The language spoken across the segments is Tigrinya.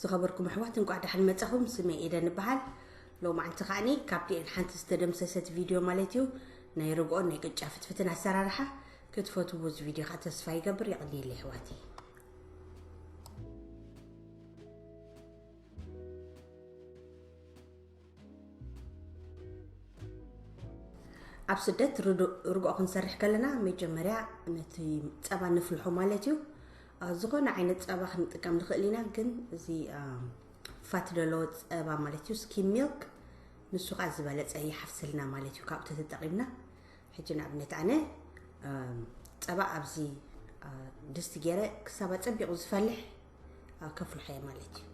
ዝኸበርኩም ኣሕዋት፣ እንቋዕ ደሓን መጻኹም። ስመይ ኤደን እበሃል። ሎማዓንቲ ከዓኒ ካብቲኤን ሓንቲ ዝተደምሰሰት ቪድዮ ማለት እዩ፣ ናይ ርግኦን ናይ ቅጫ ፍትፍትን ኣሰራርሓ። ክትፈትዎ እዚ ቪድዮ ከዓ ተስፋ ይገብር። የቐንየለይ ኣሕዋተይ። ኣብ ስደት ርዶ-፣ ርግኦ ክንሰርሕ ከለና መጀመርያ ነቲ ጸባ ንፍልሖ ማለት እዩ። አ፣ ዝኾነ ዓይነት ጸባ ክንጥቀም ንኽእል ኢና፣ ግን እዚ፣ አ፣ ፋት ዘለዎ ጸባ ማለት እዩ፣ ስኪም ሚልክ፣ ንሱ ከዓ ዝበለጸ ይሓፍሰልና ማለት እዩ ካብኡ ተተጠቒምና። ሕጂ ንኣብነት ኣነ፣ አ፣ ጸባ ኣብዚ፣ አ፣ ድስቲ ገይረ ክሳብ ኣጸቢቑ ዝፈልሕ፣ አ፣ ከፍልሖ እየ ማለት እዩ።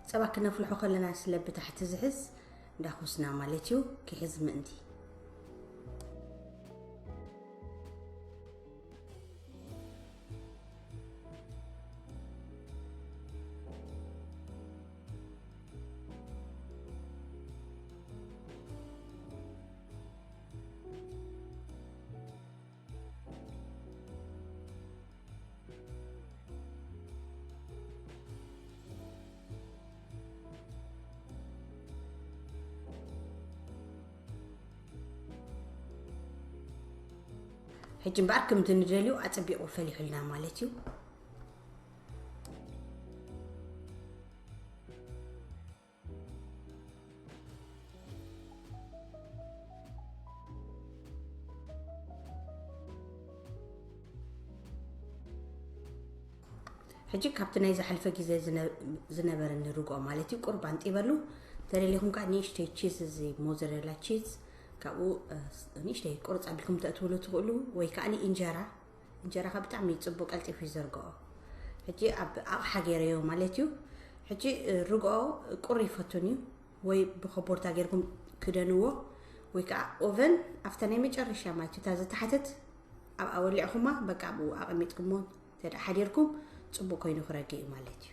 ጸባ ክነፍልሖ ከለና ስለ ብታሕቲ ዝሕዝ እንዳኹስና ማለት እዩ፣ ክሕዝ ምእንቲ። ሕጂ እምበኣር ከምቲ ንደልዩ ኣጸቢቑ ፈሊሑልና ማለት እዩ። ሕጂ ካብቲ ናይ ዝሓልፈ ግዜ ዝነ-፣ ዝነበረኒ ርግኦ ማለት እዩ፣ ቁሩብ ኣንጢበሉ። ተደሊኹም ከዓ ንእሽተይ ቺዝ፣ እዚ ሞዘሬላ ቺዝ፣ ካብኡ፣ እ፣ ንእሽተይ ቁርፅ ኣቢልኩም ተእትውሉ ትኽእሉ፣ ወይ ከዓ እንጀራ። እንጀራ ከዓ ብጣዕሚ እዩ ፅቡቅ፣ ቀልጢፉ ይዘርግኦ። ሕጂ ኣብ ኣቕሓ ገይረዮ ማለት እዩ። ሕጂ፣ እ፣ ርግኦ ቁሪ ይፈቱን እዩ፣ ወይ ብኸቦርታ ገይርኩም ክደንዎ፣ ወይ ከዓ ኦቨን ኣብታ ናይ መጨረሻ ማለት እዩ፣ እታ ዝተሓተት ኣብኣ ወሊዕኹማ፣ በቃ ኣብኡ ኣቐሚጥኩሞ እንተ ደኣ ሓዲርኩም፣ ጽቡቕ ኮይኑ ክረግእ እዩ ማለት እዩ።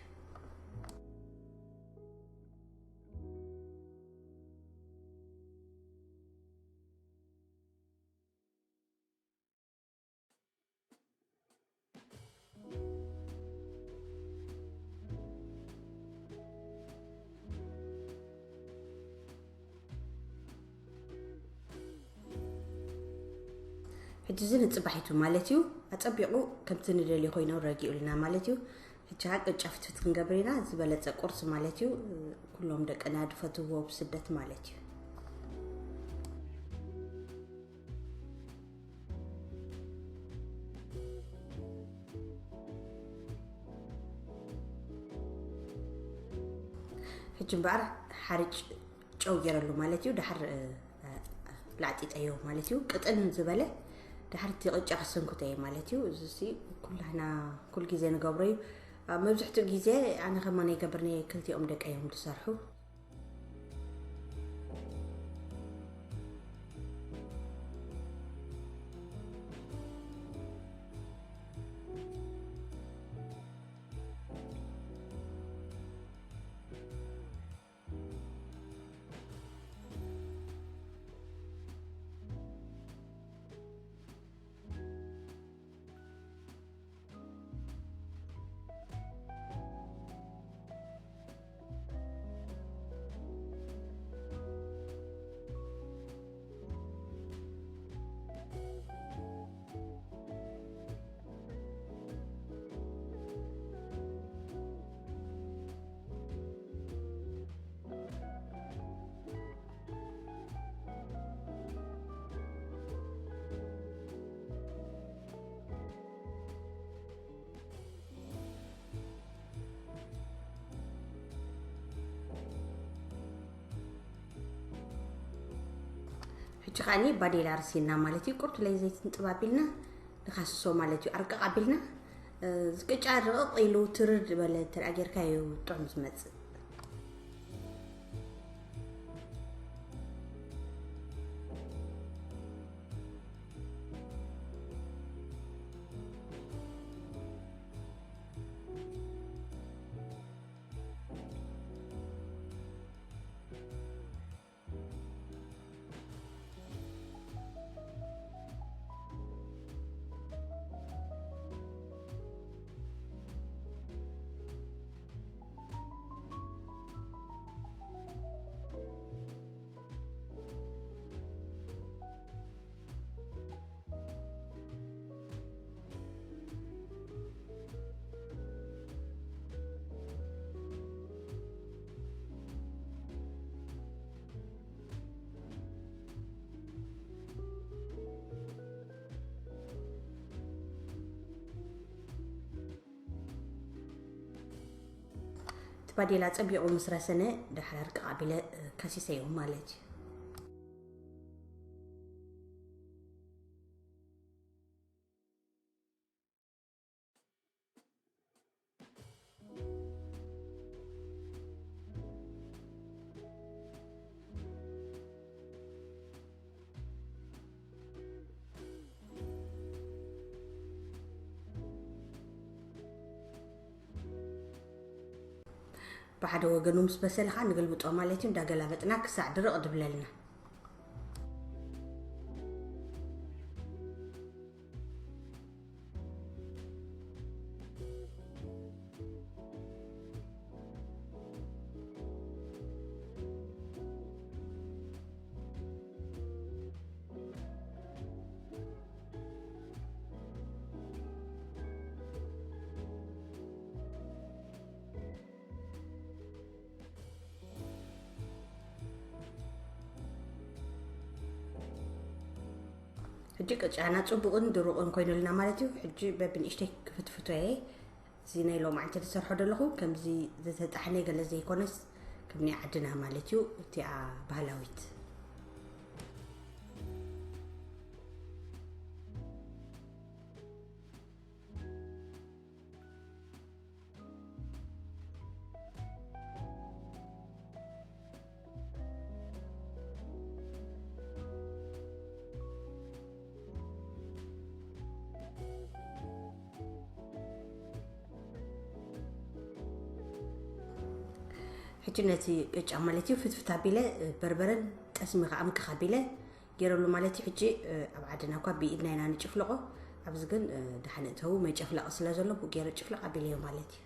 ሕጂ እዚ ንጽባሒቱ ማለት እዩ። ኣጸቢቑ ከምቲ ንደልዮ ኮይኑ ረጊኡልና ማለት እዩ። ሕጂ ከዓ ቅጫ ፍትፍት ክንገብር ኢና። ዝበለጸ ቁርሲ ማለት እዩ። ኩሎም ደቅና ዝፈትውዎ ብስደት ማለት እዩ። ሕጂ እምበኣር ሓርጭ ጨው ገይረሉ ማለት እዩ። ድሓር፣ እ፣ እ፣ ላዕጢጠዮ ማለት እዩ። ቅጥን ዝበለ ድሓር እቲ ቅጫ ክስንኩተዮ ማለት እዩ። እዚ ሲ ኩላህና ኩል ግዜ ንገብሮ እዩ። ኣብ መብዝሕትኡ ግዜ ኣነ ከማን ይገብርኒ፣ ክልቲኦም ደቀ እዮም ዝሰርሑ። እቺ ከዓኒ ባዴላ ርሲና ማለት እዩ። ቁርቱ ለይ ዘይት ንጥብ ኣቢልና ንኻስሶ ማለት እዩ። ኣርቅቕ ኣቢልና፣ እ፣ ቅጫ ርቕቕ ኢሉ ትርር ዝበለ እንተ ደኣ ጌርካዮ ጥዑም ዝመጽእ። እቲ ባዴላ ጸቢቑ ምስ ረሰነ፣ ዳሕራር ቀቓቢለ፣ እ፣ ከሲሰዮ ማለት እዩ። ብሓደ ወገኑ ምስ በሰለ ኸዓ ንገልብጦ ማለት እዩ። እንዳገላበጥና ክሳዕ ድርቕ ድብለልና። ሕጂ ቅጫና ጽቡቕን ድሩቕን ኮይኑልና ማለት እዩ። ሕጂ በብንእሽተይ ክፍትፍቶ እየ። እዚ ናይ ሎማዓንቲ ዝሰርሖ ዘለኹ ከምዚ ዝተጣሕነ ገለ ዘይኮነስ፣ ከም ናይ ዓድና ማለት እዩ፣ እቲኣ ባህላዊት። ሕጂ ነቲ ቅጫ ማለት እዩ ፍትፍት ኣቢለ፣ በርበረን ጠስሚ ከኣ ምቅኽ ኣቢለ ገይረሉ ማለት እዩ። ሕጂ፣ እ፣ ኣብ ዓድና እኳ ብኢድና ኢና ንጭፍልቆ፣ ኣብዚ ግን፣ እ፣ ደሓን እተው መጨፍለቒ ስለ ዘሎ ብኡ ገይረ ጭፍልቕ ኣቢለዮ ማለት እዩ።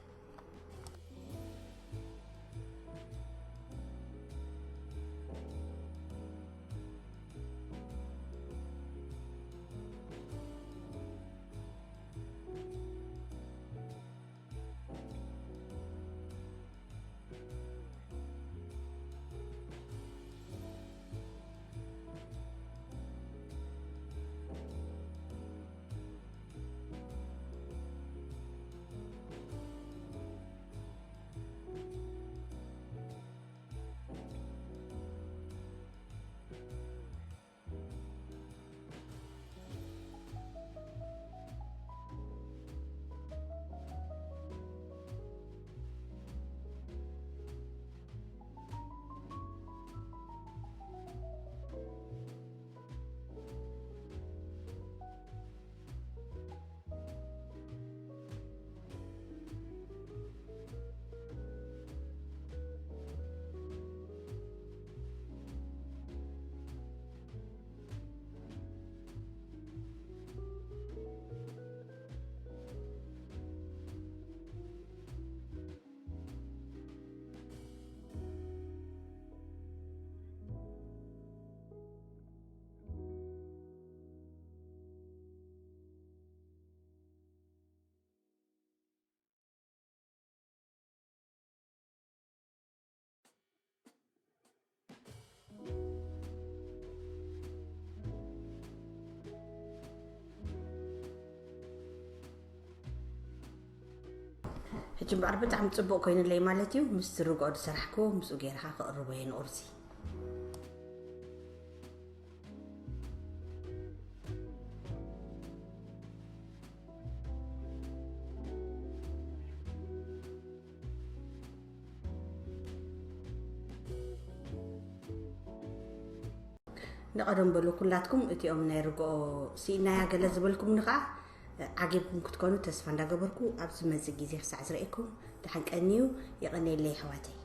ሕጂ እምበኣር ብጣዕሚ ጽቡቕ ኮይኑለይ ማለት እዩ። ምስቲ ርግኦ ዝሰራሕኩዎ ምስኡ ገይርካ ክቕርቦ እየ ንቁርሲ። ንቐደም በሉ ኩላትኩም እቲኦም ናይ ርግኦ ስኢናያ ገለ ዝበልኩምኒ ኸዓ ዓጊብኩም ክትኮኑ ተስፋ እንዳገበርኩ ኣብ ዝመጽእ ግዜ ክሳዕ ዝርእየኩም ደሓን ቀንዩ። የቐንየለይ ኣሕዋተይ።